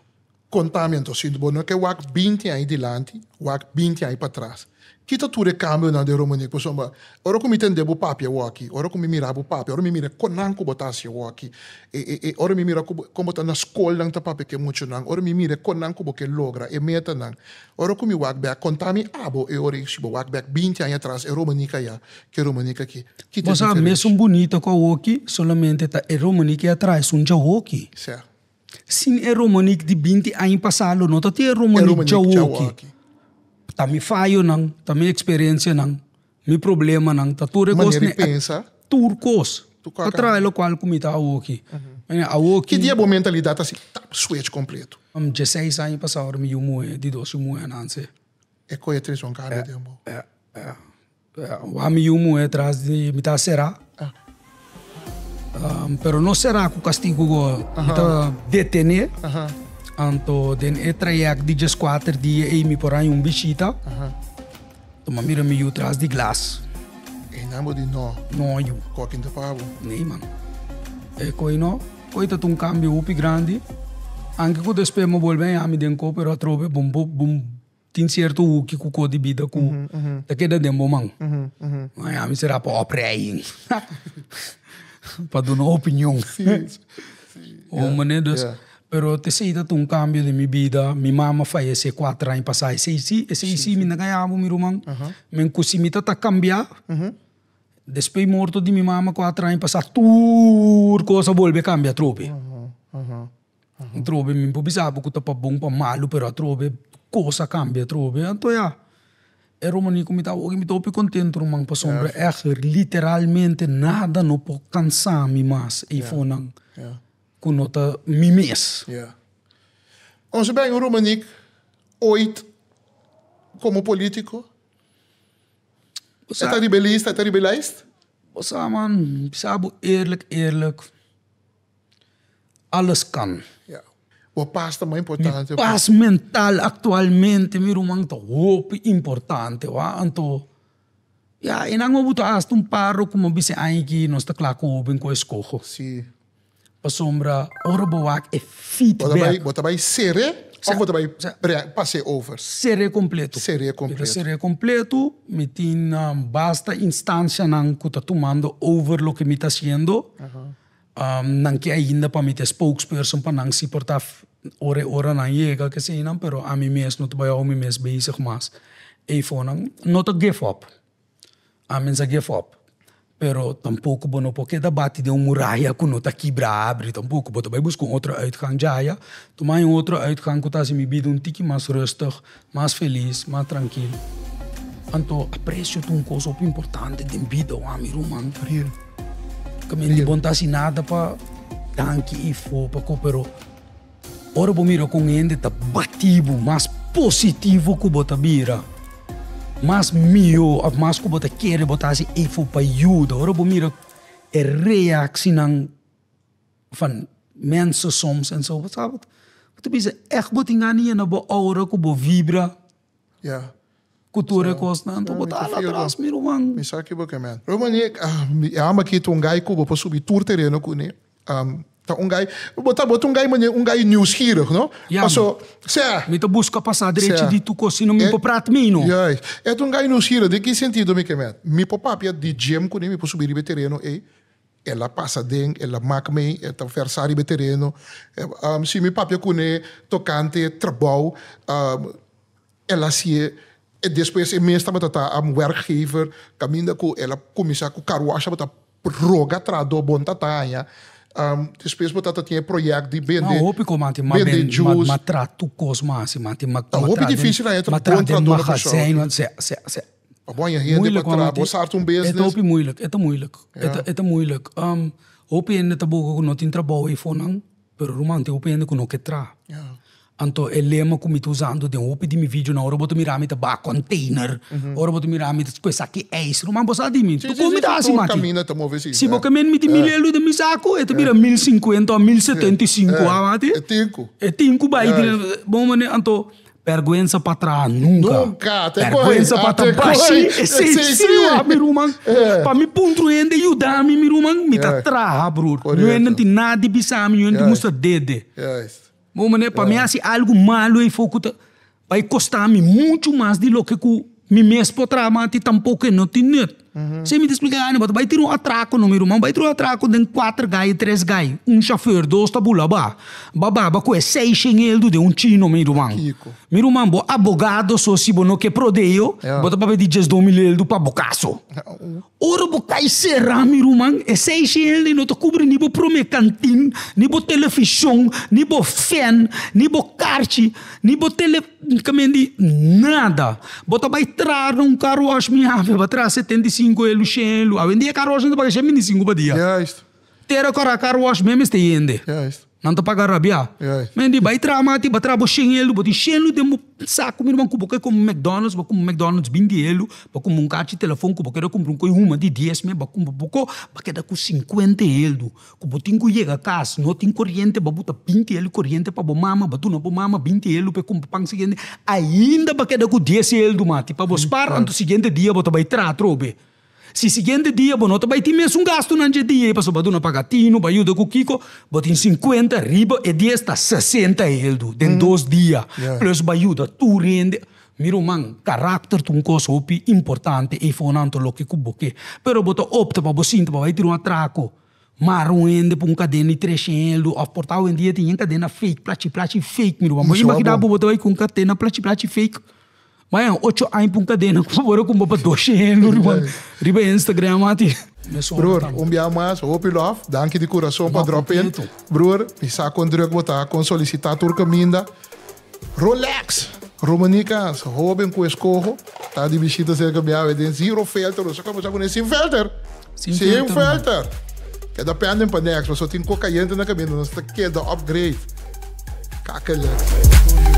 Konta mi anto, si bo no ke wak binti aña dilanti, wak binti aña patras. Ki ta tur e kambionan den Romaniek? Pasobra ora ku mi tende bo papia awoki, ora ku mi mira bo papia, ora mi mira kon nan ku bo ta hasi awoki, e e e ora mi mira ku bo kon bo ta na skolnan ta papia ku e muchanan, ora mi mira kon nan ku bo ke logra e metanan, ora ku mi wak bèk, konta mi abo e ora ei si bo wak bèk binti aña atras e Romaniek aya ku e Romaniek aki, ki ta e Bo sa diferensha? mesun bunita ku awoki, solamente ta e Romaniek ei a traha esun djawoki. Sè. Sin e Romaniek di binti aña pasá lo no ta tin e Romaniek djawoki. Ta mi fayonan, ta mi eksperensianan, mi problemanan, ta tur e kos. Manera di pensa. Tur kos. Ta traha lokual ku mi ta awoki. Awoki. Ki dia bo mentalidat a si tap switch kompleto? Dieseis aña pasá ora mi yu muhé, di dos yu muhé a nanse. E koe tres un kambio den bo. E, e. Wak mi yu muhé tras di mi ta será. Pero no será ku kastigu go. Mi ta detené. Anto den e trayèkt di dieskuater dia ei mi por haña un bishita. Tuma mira mi yu tras di glas. Einan bo di no. No yu. Kokin ta pa bo. Nee man. E koi no. Koi ta un kambio hopi grandi. Anke ku despues mi a bolbe haña mi den ko pero atrobe bon bon. Tin cierto huki cu co di bida cu ta keda den bo man. Ma ami sera pa oprijing. Pa duna opinion. O mane dus. Pero t'esey ta un cambio den mi bida. Mi mama fayece cuater aña pasa. Esey si, esey si mi na gaña bo mi ruman. Men cu si mi ta ta cambia. Despues morto di mi mama cuater aña pasa tur cos a bolbe cambia atrobe. Atrobe mi por bisa bo ku ta pa bon pa malu pero atrobe kos a kambia atrobe anto ya e Romani ku mi ta awoki mi ta hopi kontento ruman pasobra ègt literalmente nada no por kansa mi mas eifonan. Ku no ta mi mes. Ja. Onze ben Romaniek ooit como politico? Bo sa. E ta riba e lista, e ta riba e lijst? Bo sa man, bisa bo eerlijk eerlijk, alles kan. Ja. Bo pas ta mas importante. Mi pas mental actualmente mi ruman ta hopi importante wa, anto ya e nan bo ta hasta un paro como bisa aña aki nos ta kla ku hoben ku eskoho. Si. Pasobra ora bo wak e feedback. Bo ta bai ser'é of bo ta bai pas'é over? Ser'é kompleto. Ser'é kompleto. Mi ta ser'é kompleto. Mi tin basta instancianan ku ta tumando over loke mi ta hasiendo. Nan ke ainda pa mi ta e spokesperson pa nan si por ta ora e ora nan yega keseinan, pero ami mes no ta bai hou mi mes bezig mas eifonan. No ta give up. Ami sa give up, pero tampoco bo no por keda bati den un muraya cu no ta kibra abri tampoco. Bo ta bay busca un otro uitgang djaya, tuma un otro uitgang cu ta haci mi bida un tiki mas rustig, mas feliz, mas trankil. Anto aprecio ta un cos hopi importante den bida hoor mi ruman. Real. Caminda bo no ta haci nada pa danki y fo pa cu pero Ora bo mira kon hende ta bati bo, mas positivo ku bo ta bira, mas mihó òf mas ku bo ta kere bo ta hasi efo pa yuda. Ora bo mira e reaksinan van mensen soms en so, bo sa, bo ta bisa ègt bo tin gana yena bo aura ku bo vibra ku tur e kosnan, anto bo ta hala atras mi ruman. Mi sa kibo ke men. Ruman, mi ama ki ta un gai ku bo por subi tur tereno kuné. Ta un gai, bo ta bo ta un gai manera un gai nieuwsgierig, no? Ja, Paso, sea. Mi ta buska pasa drechi di tur kos, sino mi por prat mi, no? Juist. E ta un gai nieuwsgierig, den ki sentido mi ke met? Mi por papia di gym kuné, mi por subi riba e tereno ei, el a pasa den, el a mak mei, e ta versa riba e tereno. Si mi papia kuné tokante trabou, el a hasié, e despues e mes tabata ta werkgever, kaminda ku el a kuminsá ku carwash tabata Roga trahadó bon ta taña. Despues bo ta ta tin e project di bende Ma hopi ko mati ma bende ben juice. ma tra tu kos ma hasi mati ma Ta hopi tra den difícil haña ma bon tra den trahadó na Kòrsou. magazijn se se se Pa bo haña hende pa Moeilijk man traha mati bo start un e ta business. hopi moeilijk e ta moeilijk e ta Ja. e ta moeilijk hopi hende ta boga ku no tin trabou eifonan pero ruman tin hopi hende ku no ke traha. Ja. Anto e lema ku mi ta usando den hopi di mi videonan, ora bo ta mira mi ta baha container, ora bo ta mira mi ta kue saki ijs, ruman bo sa di mi, tur kon mi ta hasi maki. Si bo ke men mi tin mil elu den mi saku, e ta bira 1050 o 1075 a mati. E tin ku bai bon mane, anto berguensa pa traha nunka. Berguensa pa ta bashi, esei si wak mi ruman. Pa mi puntra un hende yuda mi, mi ruman, mi ta traha broer. Niun hende no tin nada di bisa mi, niun hende mustra dede. Bo manera pa mi hasi algu malu ei for ku ta bai kosta mi muchu mas di loke ku mi mes por traha ma ti tampoko e no tin nut. Si mi ta splika ani bo ta bai tira un atrako no mi ruman bai tira un atrako den kuater gai tres gai un shofèr dos ta bula ba ba baba ku e seishen eldu den un chino mi ruman. Mi ruman bo abogado so si bo no ke prodeo bo ta papia di diesdos mil eldu pa bo kaso. Ora bo kai será, mi ruman, esei hende no ta kubri ni bo promé kantin, ni bo televishon, ni bo fèn, ni bo karchi, ni bo tele, kamendi, nada. Bo ta bai traha na un car wash, mi hafi, bo a traha 75 elu, shen elu. Awendia car wash no ta paga shen bintisingu pa dia. Juist. Tera kora car wash mes mester yende. Juist. Nan ta paga rabia. Juist. Men di bai traha mati, ba traha bo shen elu, bo tin shen elu den bo saku mi ruman ku bo ke kumpra McDonald's, bo kumpra McDonald's binti elu, bo kumpra un kachi telefon ku bo kere kumpra un koi huma di dies me, bo kumpra poko, bo keda ku sinkuenta elu ku bo tin ku yega kas, no tin koriente, bo buta binti elu koriente pa bo mama, bo duna bo mama binti elu pa e kumpra pan siguiente, ainda bo keda ku dies elu mati pa bo spar, anto siguiente dia bo ta bai traha atrobe. Si siguiente dia bo no ta bai tin mesun gastunan dje dia ei pasobra bo duna paga tinu, bo a yuda ku kiko, bo tin sinkuenta riba e dies ta sesenta eldu den dos dia, plus bo a yuda tur hende. Mi ruman, karakter ta un kos hopi importante ei for nan ta loke ku bo ke. Pero bo ta opta pa bo sinta pa bai tira un atrako, mara un hende pa un kadena di treshen eldu òf por ta awendia tin yen kadena fake, plachi plachi fake mi ruman. Bo imagina bo bo ta bai ku un kadena plachi plachi fake? Maña ocho aña pa un kadena ku por a kumpra pa dos shelu riba riba Instagram mati. Broer, un bia mas, hopi lof. Danki di kurason pa drop in. Broer, mi sa kon druk bo ta, kon solisitá tur kaminda. Rolex! Romanicas, hoben ku eskoho, ta di bishita serka mi awe den Zero Filter. Nos a komensá kuné sin filter. Sin filter. Keda pending pa next, paso tin kos kayente na kaminda, nos ta keda upgrade. Kakelek.